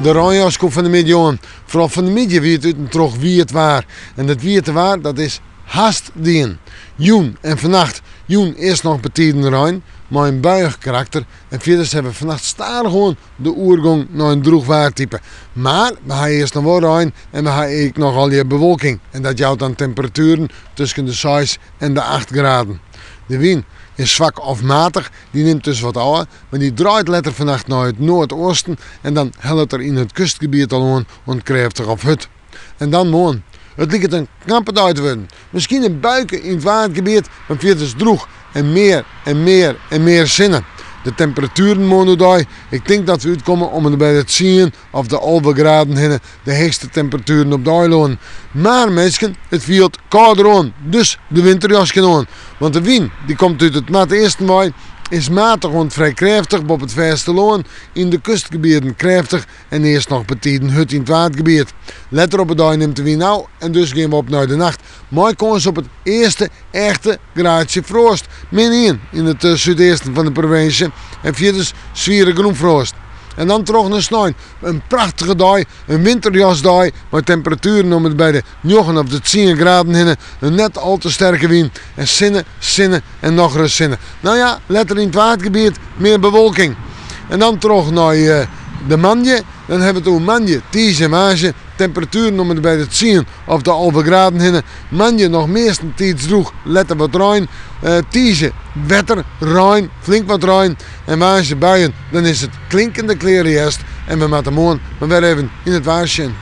De reinjas koe fan 'e middei oan. Foaral fan 'e middei wie it út en troch wiet waar. En dat wiete waar dat is hast dien. Jûn en fannacht. Jûn earst noch betiden rein, mei in buiïch karakter. En fierders hawwe we fannacht stadichoan de oergong nei in drûch waartype. Mar we ha earst noch wol rein en we ha ek noch allegear bewolking. En dat jout dan temperatueren tusken de seis en de acht graden. De wyn is swak of matich, dy nimt dus wat ôf, mar dy draait letter fannacht nei it noardeasten en dan hellet er yn it kustgebiet al oan oant krêftich of hurd. En dan moarn. It liket in knappe dei te wurden. Miskien in buike yn it Waadgebiet, mar fierders drûch en mear en mear en mear sinne. De temperatueren moarn oerdei, ik tink dat we útkomme om en by de tsien of de 11 graden hinne, de heechste temperatueren op de eilânnen. Mar minsken, it fielt kâlder oan, dus de winterjas kin oan. Want de wyn dy komt út it noardeasten wei, is matich oant frij krêftich boppe it fêstelân, yn de kustgebieten krêftich en earst noch betiden hurd yn it Waadgebiet. Letter op 'e dei nimt de wyn ôf en dus gean we op nei de nacht mei kâns op it earste echte graadsje froast. Min ien yn it súdeasten fan de provinsje en fierders swiere grûnfroast. En dan troch nei snein. In prachtige dei, in winterjasdei mei temperatueren om en by de njoggen of de tsien graden hinne, in net al te sterke wyn en sinne, sinne en nochris sinne. No ja, letter yn it Waadgebiet mear bewolking. En dan troch nei de moandei. Dan hawwe we it oer moandei, tiisdei en woansdei. Temperatueren om en by de tsien of de 11 graden hinne. Moandei noch meastentiids drûch, letter wat rein. Tiisdei wetter, rein, flink wat rein. En woansdei buien, dan is it klinkende kleare hjerst. En we moatte moarn mar wer even yn it waar sjen.